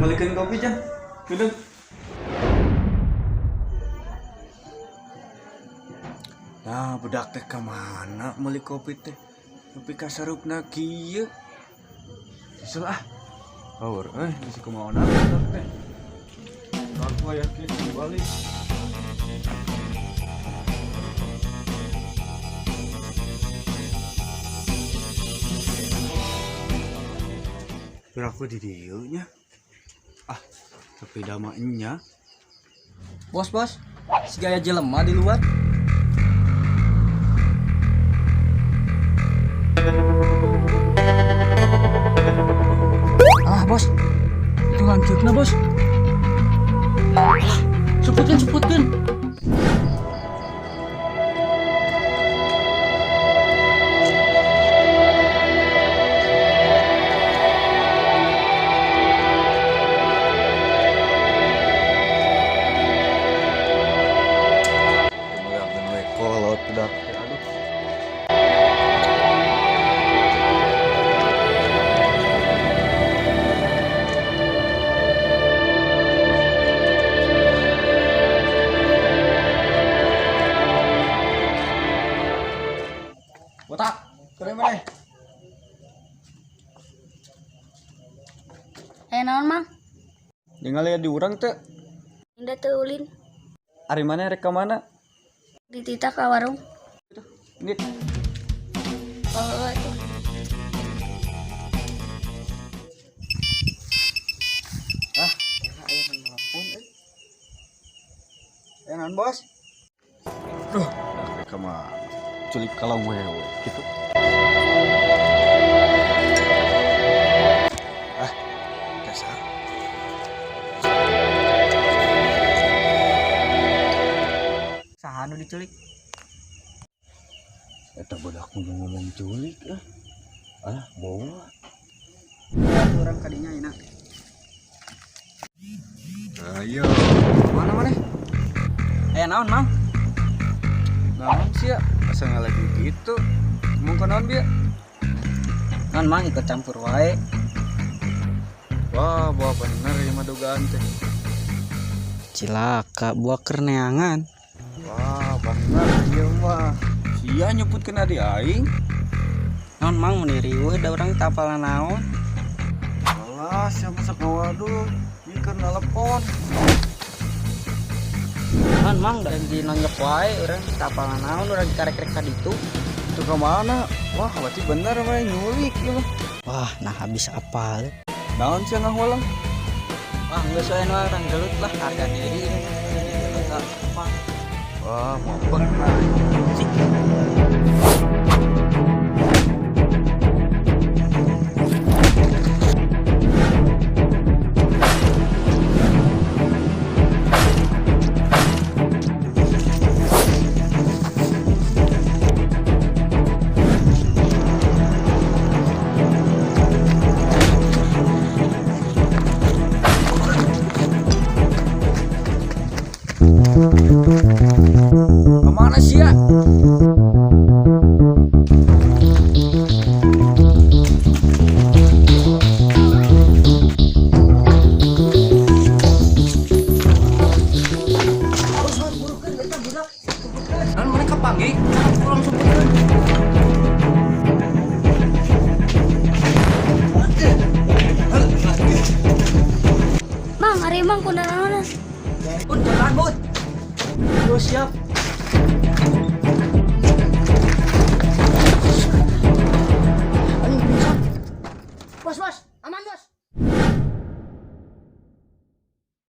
Balikan kopi Jan. Duduk. Nah, budak teh ka mana meuli kopi teh? Nepi ka sarupna kieu. Susul ah. Power euy, geus kumaha budak teh. Aku yakin balik. Aku di dieu nya. Ah, tapi da mah nya. Bos, bos, si gaya jelema di luar. Ah, bos. Itu lanceukna, bos. Alah, sebutkeun, sebutkeun. Megangkeun we kolot budak teh. Aduh. Botak, keren mana? Eh naon mang? Ningali di urang teh. Indah teu ulin. Ari mana rek ka mana? Dititah ka warung. Nit. Oh, atuh. Ah, enak aya nu nelpon euy. Aya naon, Bos? Duh, rek ka mana? Culik kalong wewe gitu. Ah, dasar. Saha nu diculik? Eta budak ngomong-ngomong culik ah. Ah, bawa. Atuh urang ka dinya enak. Ayo, mana mana? Aya naon, Mang? Naon sih ya? Asa lagi gitu. Ngomong ka naon bieu? Naon, Mang, ikut campur wae. Wah, bawa bener ieu mah dugaan teh. Cilaka buah kerneangan. Wah, bener ieu mah. Sia nyebutkeun adi aing. Naon, Mang, mun riweuh da urang teu apal naon. Alah, siapa sok ngawaduh. Ieu keur nelepon. Naon, Mang, da dinonjok wae urang teu apal naon, urang dikarek-rek ka ditu. Itu ka mana? Wah, berarti bener mah nyulik ieu mah. Wah, nah habis apal. Naon sia ngahulang? Wah, geus we mah urang gelut lah harga diri. Apa? Wah, mau bener. Kemana sih ya? Naon mereka panggil? Pulang sebutkeun. Mang, ari mang kunanaonan? Bun, jalan, Bun. Yo, siap. Ayo, pingsan. Bos, bos.